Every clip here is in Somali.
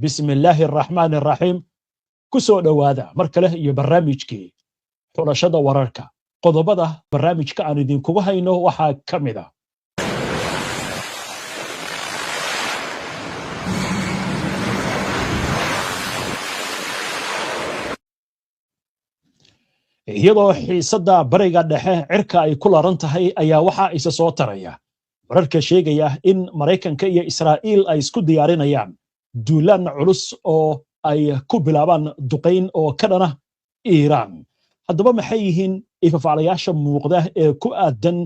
Bismillaahi araxmaani araxiim. Ku soo dhowaada mar kale iyo barnaamijkii Xulashada Wararka. Qodobada barnaamijka aan idinkugu hayno waxaa ka mid a: Iyadoo xiisadda Bariga Dhexe cirka ay ku laran tahay ayaa waxaa isa soo taraya wararka sheegaya in Maraykanka iyo Israa'iil ay isku diyaarinayaan duulaan culus oo ay ku bilaabaan duqayn oo ka dhana Iiraan. Haddaba maxay yihiin ifafaalayaasha muuqda ee ku aadan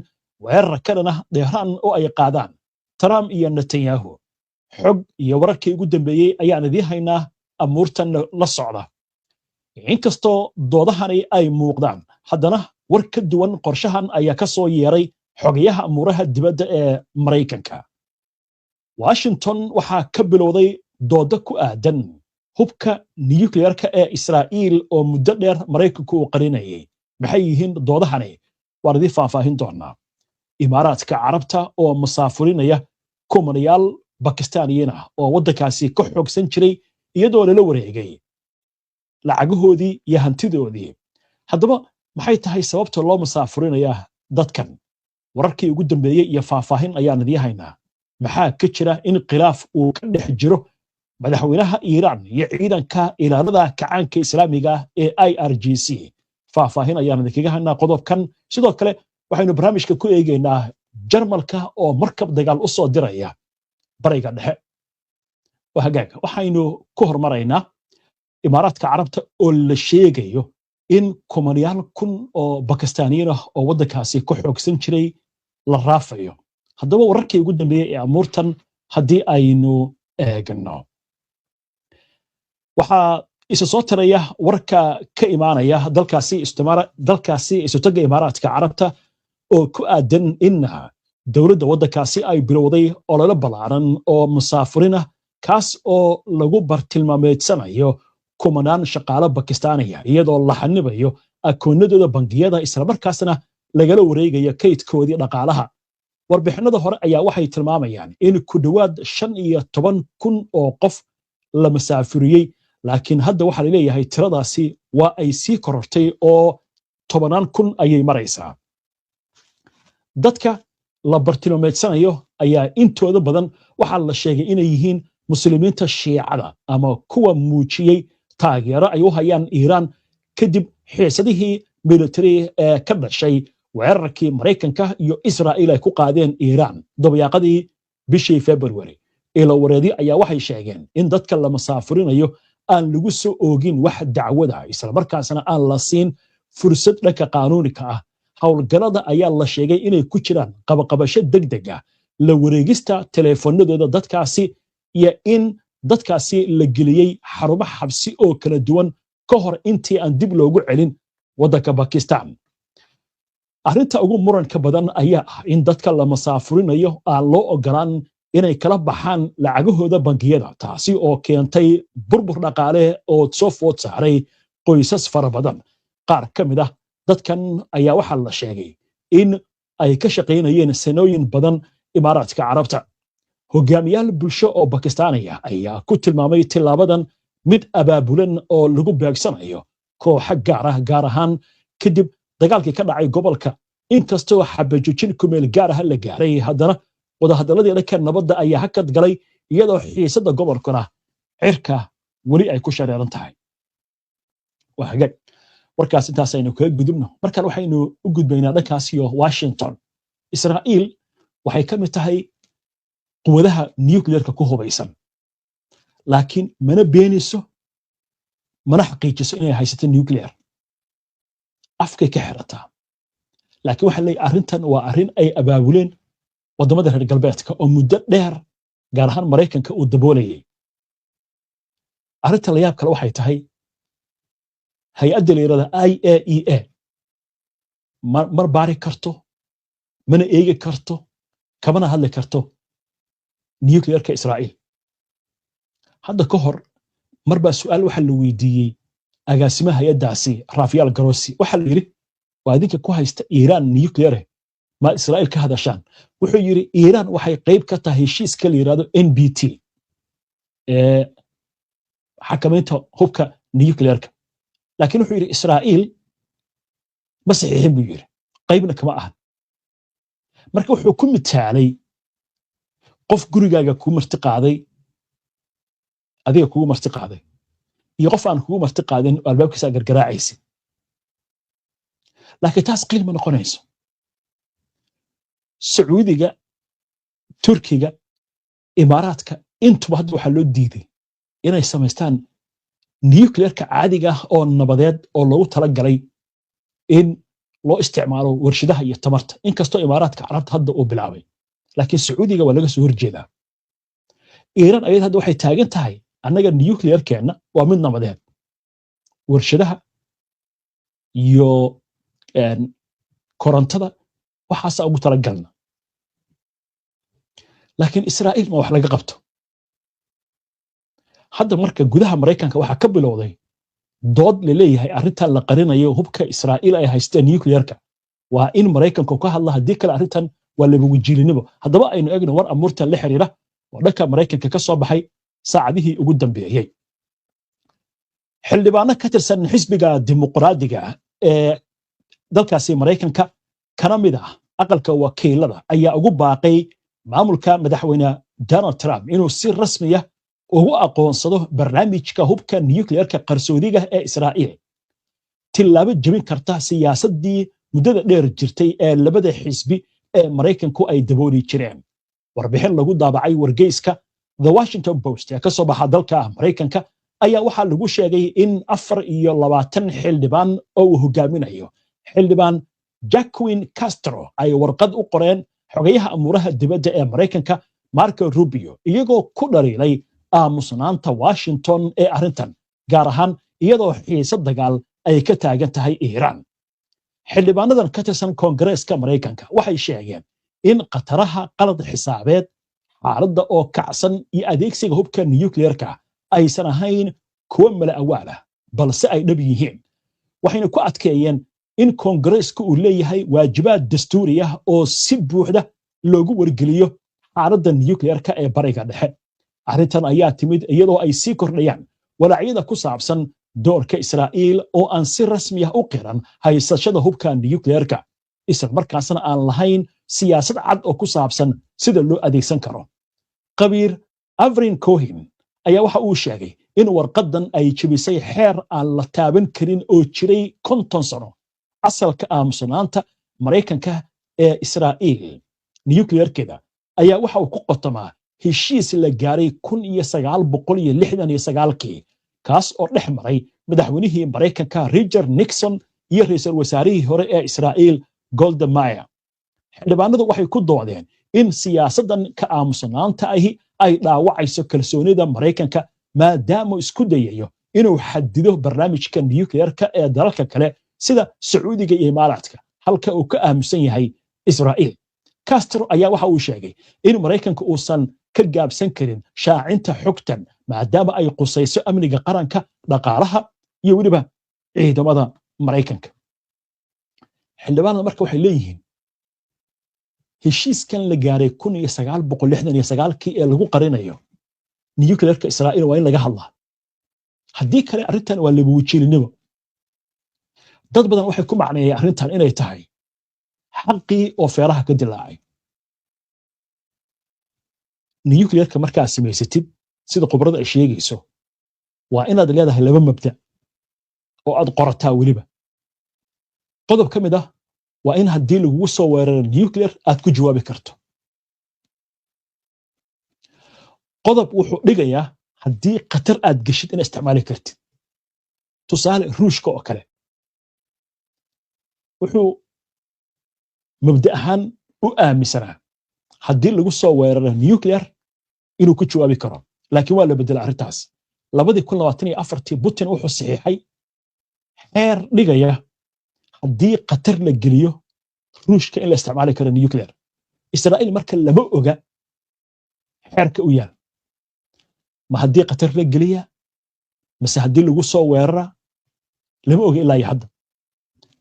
weerar ka dhana Tehraan oo ay qaadaan Trump iyo Netanyahu? Xog iyo wararkii ugu dambeeyey ayaan idiin haynaa amuurtan la socda. Inkastoo doodahani ay muuqdaan, haddana war ka duwan qorshahan ayaa ka soo yeeray xogayaha amuuraha dibadda ee Maraykanka. Washington waxaa ka bilowday doodo ku aadan hubka nuyukliyarka ee Israa'iil oo muddo dheer Maraykanku uu qarinayay. Maxay yihiin doodahani? Waan idiin faahfaahin doonaa. Imaaraadka Carabta oo masaafurinaya kumanayaal Bakistaaniyiin ah oo waddankaasi ka xoogsan jiray, iyadoo lala wareegay lacagahoodii iyo hantidoodii. Haddaba maxay tahay sababta loo masaafurinayaa dadkan? Wararkii ugu dambeeyey iyo faahfaahin ayaan idiin haynaa. Maxaa ka jira in khilaaf uu ka dhex jiro madaxweynaha Iiraan iyo ciidanka ilaalada kacaanka islaamiga ee IRGC? Faahfaahin ayaan idinkaga haynaa qodobkan. Sidoo kale waxaynu barnaamijka ku eegaynaa Jarmalka oo markab dagaal u soo diraya Bariga Dhexe. Hagaag, waxaynu ku hormaraynaa Imaaraadka Carabta oo la sheegayo in kumanayaal kun oo Bakistaaniyiin ah oo waddankaasi ku xoogsan jiray la raafayo. Haddaba wararkii ugu dambeeyey ee amuurtan haddii aynu eegno, waxaa isa soo taraya warka ka imaanaya dalkaasi Isutagga Imaaraadka Carabta oo ku aadan in dowladda waddankaasi ay bilowday olole ballaaran oo musaafurin ah, kaas oo lagu bartilmaameedsanayo kumanaan shaqaalo Bakistaaniya, iyadoo la xanibayo akoonadooda bangiyada, islamarkaasna lagala wareegayo kaydkoodii dhaqaalaha. Warbixinada hore ayaa waxay tilmaamayaan in ku dhowaad 15,000 oo qof la masaafuriyey, laakiin hadda waxaa laleeyahay tiradaasi waa ay sii korortay oo tobanaan kun ayay maraysaa. Dadka la bartilmaameedsanayo ayaa intooda badan waxaa la sheegay inay yihiin Muslimiinta Shiicada ama kuwa muujiyey taageero ay u hayaan Iiraan kadib xiisadihii military ee ka dhashay weerarkii Maraykanka iyo Israa'iil ay ku qaadeen Iiraan dabayaaqadii bishii February. Ilowareedi ayaa waxay sheegeen in dadka la masaafurinayo aan lagu soo oogin wax dacwada, islamarkaasna aan la siin fursad dhanka qaanuunika ah. Howlgallada ayaa la sheegay inay ku jiraan qabaqabasho degdeg ah, la wareegista teleefanadooda dadkaasi iyo in dadkaasi la geliyey xarumo xabsi oo kala duwan ka hor intii aan dib loogu celin waddanka Bakistan. Arrinta ugu muranka badan ayaa ah in dadka la masaafurinayo aan loo ogolaan inay kala baxaan lacagahooda bangiyada, taasi oo keentay burbur dhaqaale oo soo food saaray qoysas fara badan. Qaar ka mid ah dadkan ayaa waxaa la sheegay in ay ka shaqaynayeen sanooyin badan Imaaraadka Carabta. Hogaamiyaal bulsho oo Bakistaaniya ayaa ku tilmaamay tilaabadan mid abaabulan oo lagu beegsanayo kooxo gaar ah, gaar ahaan kadib dagaalkii ka dhacay gobolka. Inkastoo xabajojin kumeel gaar ah la gaaray, haddana wadahadaladii dhanka nabadda ayaa hakad galay, iyadoo xiisadda gobolkuna cirka weli ay ku shareeran tahay. Waa hagaag, warkaas intaasaynu kaga gudubno. Markan waxaynu u gudbaynaa dhankaasiyo Washington. Israa'iil waxay ka mid tahay quwadaha nuclearka ku hubaysan, laakiin mana beenayso mana xaqiijiso inay haysato nuclear. Afkay ka xirataa. Laakiin waxa leeyahy arrintan waa arrin ay abaabuleen waddamada reer galbeedka oo muddo dheer, gaar ahaan Maraykanka, uu daboolayay. Arrinta layaab kale waxay tahay hay-adda la yidhahda IAEA mar baari karto, mana eegi karto, kamana hadli karto nuclearka Israa'iil. Hadda ka hor mar baa su'aal waxaa la weydiiyey agaasimaha hay-addaasi, Rafael Grossi. Waxaa la yidhi, "Waa idinka ku haysta Iiraan nucleare, ma Israa'iil ka hadashaan?" Wuxuu yidhi, "Iiraan waxay qayb ka tahay heshiiska la yidhahdo NPT ee Xakamaynta Hubka Nuclearka. Laakiin wuxuu yidhi Israa'iil ma saxiixin buu yidhi, qaybna kama ahan. Marka wuxuu ku mitaalay qof gurigaaga kuu marti qaaday, adiga kugu marti qaaday, iyo qof aan kugu marti qaadin oo albaabkiisa gargaraacaysid. Laakiin taas qiil ma noqonayso. Sacuudiga, Turkiga, Imaaraadka intuba hadda waxaa loo diiday inay samaystaan nuclearka caadiga ah oo nabadeed oo loogu talagalay in loo isticmaalo warshadaha iyo tamarta, inkastoo Imaaraadka Carabta hadda uu bilaabay, laakiin Sacuudiga waa laga soo horjeedaa. Iiraan ayad hadda waxay taagan tahay, annaga nuclearkeenna waa mid nabadeed, warshadaha iyo korontada waxaasaa ugu talagalna. Laakiin Israa'iil ma wax laga qabto hadda. Marka gudaha Maraykanka waxaa ka bilowday dood laleeyahay arrintan la qarinayo hubka Israa'iil ay haysteen nuclearka waa in Maraykanku ka hadla, haddii kale arrintan waa labawajiilinimo. Haddaba aynu egno war amuurtan la xiriira oo dhanka Maraykanka ka soo baxay saacadihii ugu dambeeyey. Xildhibaano ka tirsan Xisbiga Dimuqraadiga ee dalkaasi Maraykanka, kana mid ah Aqalka Wakiilada, ayaa ugu baaqay maamulka Madaxweyne Donald Trump inuu si rasmiya ugu aqoonsado barnaamijka hubka nuclearka qarsoodiga ee Israa'iil, tillaabo jebin karta siyaasaddii muddada dheer jirtay ee labada xisbi ee Maraykanku ay dabooli jireen. Warbixin lagu daabacay wargeyska The Washington Post ee ka soo baxa dalka Maraykanka ayaa waxaa lagu sheegay in 24 xildhibaan oo uu hogaaminayo Xildhibaan Jacquin Castro ay warqad u qoreen xogayaha amuuraha dibadda ee Maraykanka Marco Rubio, iyagoo ku dhaliilay aamusnaanta Washington ee arrintan, gaar ahaan iyadoo xiise dagaal ay ka taagan tahay Iiraan. Xildhibaanadan ka tirsan Koongareeska Maraykanka waxay sheegeen in khataraha qalad xisaabeed, xaaladda oo kacsan iyo adeegsiga hubka nukliyeerka aysan ahayn kuwo mala awaal ah, balse ay dhab yihiin. Waxayna ku adkeeyeen in Koongareeska uu leeyahay waajibaad dastuuri ah oo si buuxda loogu wargeliyo xaaladda nukliyeerka ee Bariga Dhexe. Arrintan ayaa timid iyadoo ay sii kordhayaan walaacyada ku saabsan doorka Israa'iil oo aan si rasmi ah u qiran haysashada hubka nukliyeerka, isla markaasna aan lahayn siyaasad cad oo ku saabsan sida loo adeegsan karo. Qabiir Avrin Cohen ayaa waxa uu sheegay in warqaddan ay jebisay xeer aan la taaban karin oo jiray 50 sano. Asalka aamusnaanta Maraykanka ee Israa'iil nukliyeerkeeda ayaa waxa uu ku qotomaa heshiis la gaaray 1969-kii, kaas oo dhex maray madaxweynihii Maraykanka Richard Nixon iyo ra'iisul wasaarihii hore ee Israa'iil Golda Meir. Xildhibaanadu waxay ku doodeen in siyaasaddan ka aamusnaanta ahi ay dhaawacayso kalsoonida Maraykanka, maadaama isku dayayo inuu xadido barnaamijka nukliyeerka ee dalalka kale sida Sacuudiga iyo Imaaraadka, halka uu ka aamusan yahay Israa'iil. Castro ayaa waxa uu sheegay in Maraykanka uusan ka gaabsan karin shaacinta xogtan, maadaama ay qusayso amniga qaranka, dhaqaalaha iyo weliba ciidamada Maraykanka. Xildhibaanada marka waxay leeyihiin heshiiskan la gaaray 1969-kii ee lagu qarinayo nukliyeerka Israa'iil waa in laga hadlaa, haddii kale arrintan waa labawajiilinimo. Dad badan waxay ku macneeyeen arrintan inay tahay xaqii oo feeraha ka dilaacay. Nukliyeerka markaad samaysatid, sida khubrada ay sheegayso, waa inaad leedahay laba mabda oo aad qorataa. Weliba qodob ka mid ah waa in haddii lagugu soo weeraro nuclear aad ku jawaabi karto. Qodob wuxuu dhigayaa haddii khatar aad geshid inaad isticmaali kartid. Tusaale, Ruushka oo kale wuxuu mabda ahaan u aaminsanaa haddii lagu soo weeraro nuclear inuu ku jawaabi karo, laakiin waa la bedelay arrintaas. 2024-tii Putin wuxuu saxiixay xeer dhigaya haddii khatar la geliyo Ruushka in la isticmaali karo nuclear. Israa'iil marka lama oga xeerka u yaal, ma haddii khatar la geliya mase haddii lagu soo weerara, lama oga ilaa iyo hadda.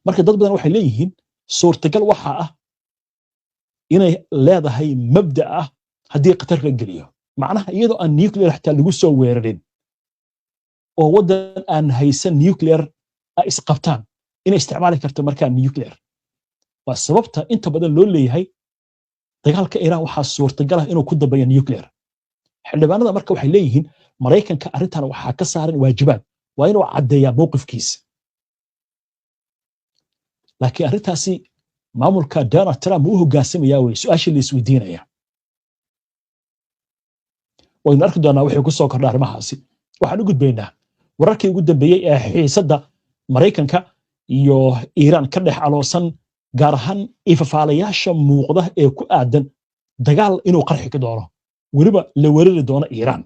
Marka dad badan waxay leeyihiin suurtagal waxaa ah inay leedahay mabda ah haddii khatar la geliyo, macnaha iyadoo aan nuclear xataa lagu soo weerarin. Oo waddan aan haysan nuclear ay isqabtaan inay isticmaali karto markaa nuclear. Waa sababta inta badan loo leeyahay dagaalka Iiraan waxaa suurtagal ah inuu ku dambeeyo nuclear. Xildhibaanada marka waxay leeyihiin Maraykanka arrintan waxaa ka saaran waajibaad, waa inuu caddeeyaa mowqifkiisa. Laakiin arrintaasi maamulka Donald Trump u hoggaansamaya wey su-aashii la isweydiinaya. Waynu arki doonaa wixii ku soo kordha arrimahaasi. Waxaan u gudbaynaa wararkii ugu dambeeyey ee xiisadda Maraykanka iyo Iiraan ka dhex aloosan, gaar ahaan ifafaalayaasha muuqda ee ku aadan dagaal inuu qarxi ka doono, weliba la weerari doono Iiraan.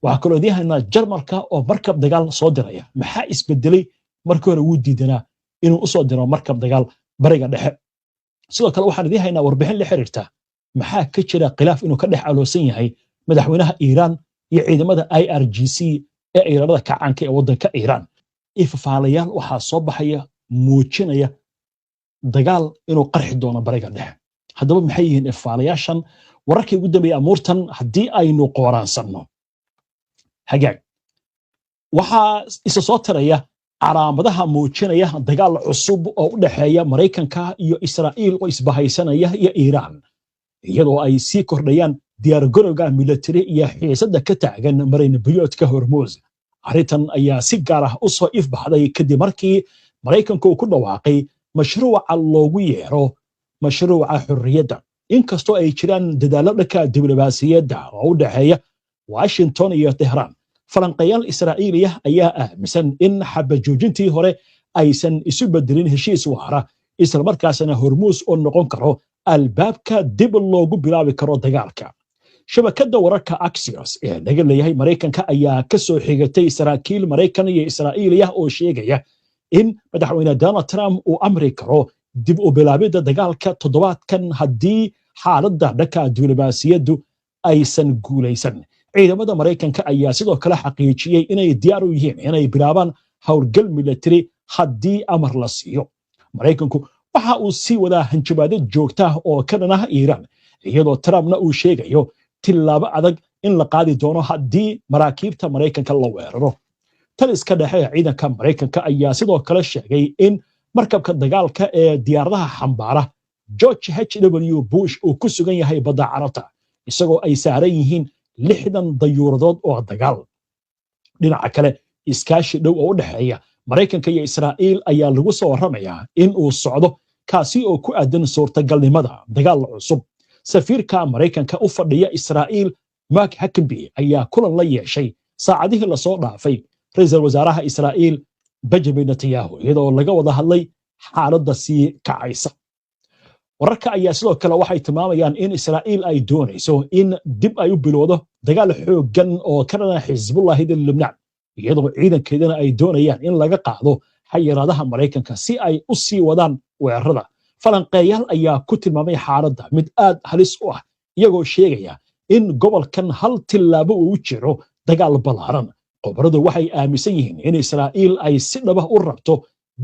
Waxaa kaloo idiin haynaa Jarmalka oo markab dagaal soo diraya. Maxaa isbedelay? Markii hore wuu diidanaa inuu usoo diro markab dagaal Bariga Dhexe. Sidoo kale waxaan idiin haynaa warbixin la xiriirta maxaa ka jira khilaaf inuu ka dhex aloosan yahay madaxweynaha Iiraan iyo ciidamada IRGC ee Iiraanada kacaanka ee waddanka Iiraan. Ifafaalayaal waxaa soo baxaya muujinaya dagaal inuu qarxi doono Bariga Dhexe. Haddaba maxay yihiin ifafaalayaashan? Wararkii ugu dambeeyey amuurtan haddii aynu qooraansanno, hagaag, waxaa isa soo taraya calaamadaha muujinaya dagaal cusub oo u dhexeeya Maraykanka iyo Israa'iil oo isbahaysanaya iyo Iiraan, iyadoo ay sii kordhayaan diyaargarowga militari iyo xiisadda ka taagan marinbiyoodka Hormuuz. Arrintan ayaa si gaar ah u soo ifbaxday kadib markii Maraykanku uu ku dhawaaqay mashruuca loogu yeero Mashruuca Xorriyadda. Inkastoo ay jiraan dadaallo dhanka diblomaasiyadda oo u dhexeeya Washington iyo Tehraan, falanqayaal Israa'iiliya ayaa aaminsan in xabajoojintii hore aysan isu bedelin heshiis waara, islamarkaasna Hormuus oo noqon karo albaabka dib loogu bilaabi karo dagaalka. Shabakadda wararka Axios ee laga leeyahay Maraykanka ayaa ka soo xigatay saraakiil Maraykan iyo Israa'iiliya oo sheegaya in madaxweyne Donald Trump uu amri karo dib u bilaabidda dagaalka toddobaadkan haddii xaaladda dhanka diblomaasiyaddu aysan guulaysan. Ciidamada Maraykanka ayaa sidoo kale xaqiijiyey inay diyaar u yihiin inay bilaabaan howlgal military haddii amar la siiyo. Maraykanku waxa uu sii wadaa hanjabaado joogta ah oo ka dhan ah Iiraan, iyadoo Trumpna uu sheegayo tillaabo adag in la qaadi doono haddii maraakiibta Maraykanka la weeraro. Taliska dhexe ee ciidanka Maraykanka ayaa sidoo kale sheegay in markabka dagaalka ee diyaaradaha xambaara George H W Bush uu ku sugan yahay Badda Carabta, isagoo ay saaran yihiin 60 dayuuradood oo dagaal. Dhinaca kale, iskaashi dhow oo u dhexeeya Maraykanka iyo Israa'iil ayaa lagu soo warramayaa in uu socdo, kaasi oo ku aadan suurtagalnimada dagaal cusub. Safiirka Maraykanka u fadhiya Israa'iil Mark Huckabee ayaa kulan la yeeshay saacadihii lasoo dhaafay ra-iisul wasaaraha Israa'iil Benjamin Netanyahu, iyadoo laga wada hadlay xaaladda sii kacaysa. Wararka ayaa sidoo kale waxay tilmaamayaan in Israa'iil ay doonayso in dib ay u bilowdo dagaal xooggan oo ka dhana Xisbullahida Lubnaan, iyadoo ciidankeedana ay doonayaan in laga qaado xayiraadaha Maraykanka si ay u sii wadaan weerarada. Falanqeeyaal ayaa ku tilmaamay xaaladda mid aad halis u ah, iyagoo sheegaya in gobolkan hal tillaabo uu jiro dagaal ballaaran. Khubaradu waxay aaminsan yihiin in Israa'iil ay si dhaba u rabto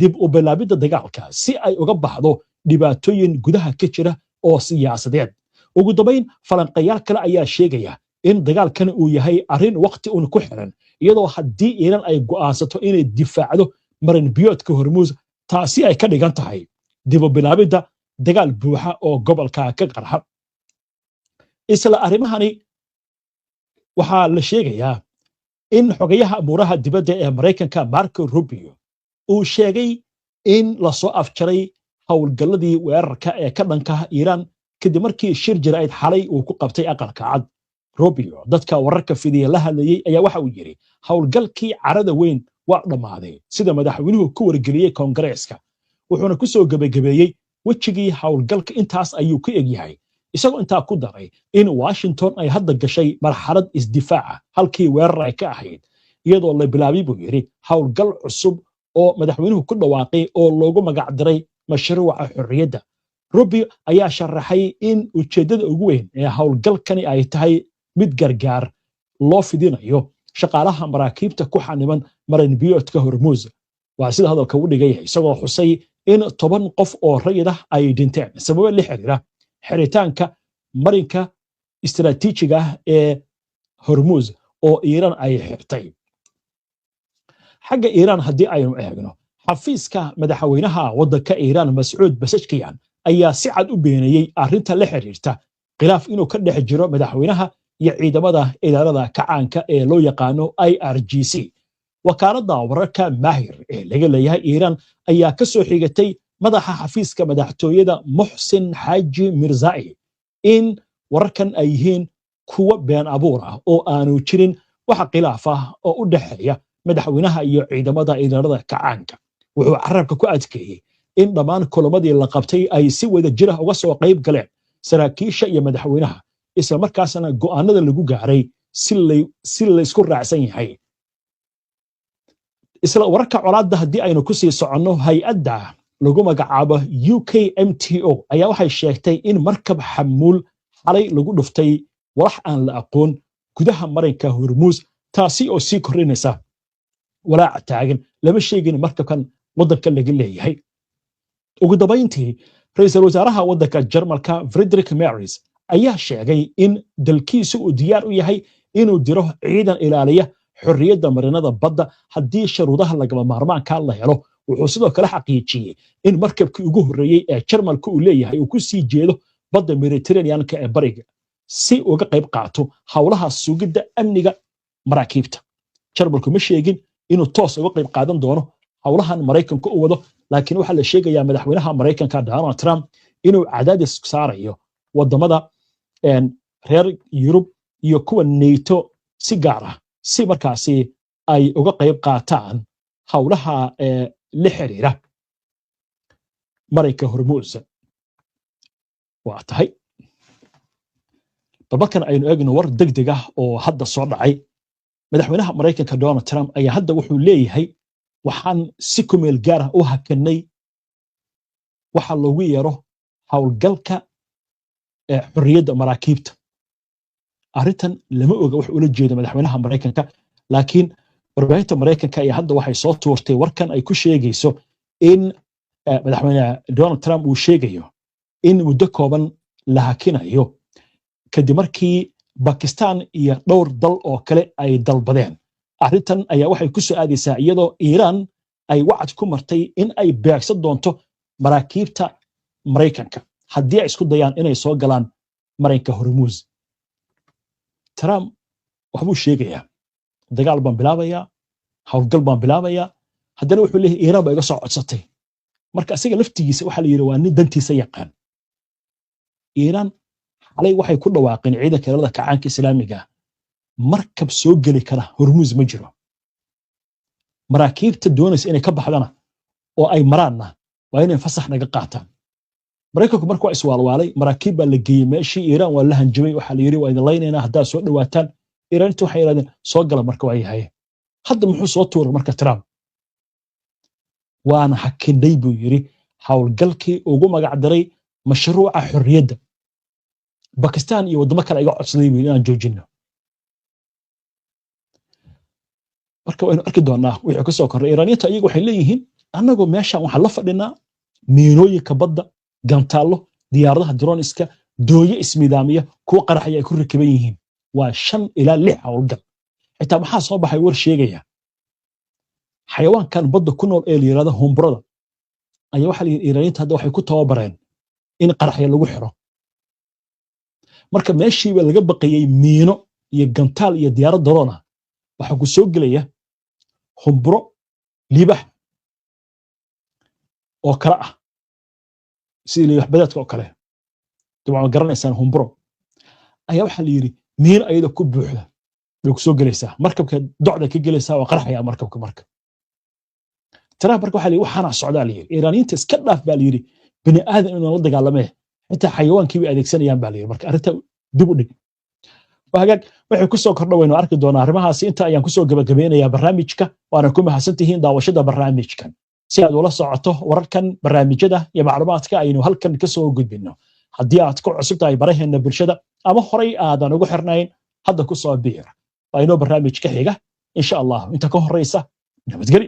dib u bilaabidda dagaalka si ay uga baxdo dhibaatooyin gudaha ka jira oo siyaasadeed. Ugu dambayn, falanqayaal kale ayaa sheegaya in dagaalkan uu yahay arrin waqti un ku xiran, iyadoo haddii Iiraan ay go'aansato inay difaacdo marin biyoodka Hormuus, taasi ay ka dhigan tahay dib u bilaabidda dagaal buuxa oo gobolka ka qarxa. Isla arrimahani waxaa la sheegayaa in xogayaha amuuraha dibadda ee Maraykanka Marco Rubio uu sheegay in lasoo afjaray howlgalladii weerarka ee ka dhanka Iiraan kadib markii shir jaraa'id xalay uu ku qabtay Aqalka Cad. Rubio dadka wararka fidiya la hadlayey ayaa waxa uu yidhi: "Howlgalkii carada weyn waa dhammaaday, sida madaxweynuhu ku wargeliyey Koongareeska." Wuxuuna ku soo gebagabeeyey wejigii howlgalka intaas ayuu ku egyahay, isagoo intaa ku daray in Washington ay hadda gashay marxalad isdifaaca halkii weerar ay ka ahayd, iyadoo la bilaabay, buu yidhi, howlgal cusub oo madaxweynuhu ku dhawaaqay oo loogu magacdiray Mashruuca Xorriyadda. Rubio ayaa sharaxay in ujeeddada ugu weyn ee howlgalkani ay tahay mid gargaar loo fidinayo shaqaalaha maraakiibta ku xaniban marinbiyoodka Hormuuz, waa sida hadalka u dhigaya, isagoo xusay in 10 qof oo rayid ah ay dhinteen sababo la xiriira xiritaanka marinka istiraatiijiga ah ee Hormuuz oo Iiraan ay xirtay. Xagga Iiraan haddii aynu eegno, xafiiska madaxweynaha waddanka Iiraan, Mascuud Pezeshkian, ayaa si cad u beeniyey arrinta la xiriirta khilaaf inuu ka dhex jiro madaxweynaha iyo ciidamada ilaalada kacaanka ee loo yaqaano IRGC. Wakaaladda wararka Maahir ee laga leeyahay Iiraan ayaa ka soo xigatay madaxa xafiiska madaxtooyada, Muxsin Xaaji Mirzai, in wararkan ay yihiin kuwo been abuur ah oo aanu jirin waxa khilaaf ah oo u dhexeeya madaxweynaha iyo ciidamada ilaalada kacaanka. Wuxuu carabka ku adkeeyey in dhammaan kulamadii la qabtay ay si wada jir ah uga soo qayb galeen saraakiisha iyo madaxweynaha, isla markaasna go'aanada lagu gaaray si laysku raacsan yahay. Isla wararka colaadda haddii aynu ku sii soconno, hay-adda lagu magacaabo UKMTO ayaa waxay sheegtay in markab xamuul xalay lagu dhuftay walax aan la aqoon gudaha marinka Hormuus, taasi oo sii kordhinaysa walaaca taagan. Lama sheegin markabkan waddanka laga leeyahay. Ugu dambayntii, ra'iisul wasaaraha waddanka Jarmalka, Friedrich Merz, ayaa sheegay in dalkiisu uu diyaar u yahay inuu diro ciidan ilaaliya xorriyadda marinada badda haddii sharuudaha lagama maarmaanka la helo. Wuxuu sidoo kale xaqiijiyey in markabkii ugu horreeyey ee Jarmalka uu leeyahay uu ku sii jeedo badda Mediterraneanka ee bariga si uga qayb qaato howlaha sugidda amniga maraakiibta. Jarmalku ma sheegin inuu toos uga qayb qaadan doono howlahan Maraykanka u wado, laakiin waxaa la sheegayaa madaxweynaha Maraykanka, Donald Trump, inuu cadaadis saarayo wadamada reer Yurub iyo kuwa NATO si gaar ah, si markaasi ay uga qayb qaataan howlaha la xiriira marinka Hormuus. Waa tahay, bal markan aynu eegno war degdeg ah oo hadda soo dhacay. Madaxweynaha Maraykanka, Donald Trump, ayaa hadda wuxuu leeyahay waxaan si kumeel gaar ah u hakanay waxa loogu yeero howlgalka xorriyadda maraakiibta. Arrintan lama oga wax ula jeedo madaxweynaha Maraykanka, laakiin warbaahinta Maraykanka ayaa hadda waxay soo tuurtay warkan ay ku sheegayso in madaxweyne Donald Trump uu sheegayo in muddo kooban la hakinayo kadib markii Bakistan iyo dhowr dal oo kale ay dalbadeen. Arrintan ayaa waxay ku soo aadaysaa iyadoo Iiraan ay wacad ku martay in ay beegsan doonto maraakiibta Maraykanka haddii ay isku dayaan inay soo galaan marinka Hormuus. Trump waxbuu sheegayaa: dagaal baan bilaabayaa, howlgal baan bilaabayaa. Haddana wuxuu leeyahay Iiraan baa iga soo codsatay. Marka isaga laftigiisa waxaa la yidhi waa nin dantiisa yaqaan. Iiraan xalay waxay ku dhawaaqeen, ciidanka ilaalada kacaanka Islaamiga, markab soo geli kara Hormuus ma jiro, maraakiibta doonaysa inay ka baxdana oo ay maraanna waa inay fasax naga qaataan. Maraykanku marka waa iswaalwaalay. Maraakiib baa la geeyey meeshii. Iiraan waa la hanjabay, waxaa la yidhi waa idin laynaynaa haddaad soo dhawaataan. Iiraaninta waxay yidhahdeen soo gala. Marka waa yahay, hadda muxuu soo tuuray marka Trump? Waana hakinay buu yidhi howlgalkii ugu magac daray mashruuca xorriyadda. Bakistan iyo waddamo kale iga codsaday buu inaan joojino. Marka waynu arki doonaa wixii ka soo kordhay. Iiraaniyiinta iyagu waxay leeyihiin annagoo meeshan waxaan la fadhinaa miinooyinka badda, gantaallo, diyaaradaha droniska, dooyo ismidaamiya, kuwa qaraxaya ay ku rakiban yihiin. Waa 5 ilaa 6 howlgal. Xitaa maxaa soo baxay war sheegaya xayawaankan badda ku nool ee la yidhahdo humburada ayaa waxaa la yidhi Iiraaniyiinta hadda waxay ku tababareen in qaraxya lagu xiro. Marka meeshiiba laga baqayey miino iyo gantaal iyo diyaarad drone ah, waxaa ku soo gelaya humburo libax oo kale ah, sidii libax badeedka oo kale, dabcan waa garanaysaan humburo, ayaa waxaa la yidhi miino ayada ku buuxda bay ku soo gelaysaa markabka, docda ka gelaysaa, waa qarxaya markabka. Marka Trump marka waxaa la yidhi waxaana socdaa la yidhi Iiraaniyiinta iska dhaaf baa la yidhi bini aadan inuu la dagaalamee, xitaa xayawaankii bay adeegsanayaan baa la yidhi. Marka arrinta dib u dhig. Hagaag, waxay ku soo kordha waynu arki doonaa arrimahaasi. Inta ayaan kusoo gabagabeynayaa barnaamijka, waana ku mahadsantihiin daawashada barnaamijkan. Si aad ula socoto wararkan, barnaamijyada iyo macluumaadka aynu halkan ka soo gudbinno, haddii aad ku cusub tahay baraheena bulshada ama horay aadan ugu xirnayn, hadda ku soo biir. Waa inoo barnaamij ka xiga, insha Allah. Inta ka horeysa, nabadgeli.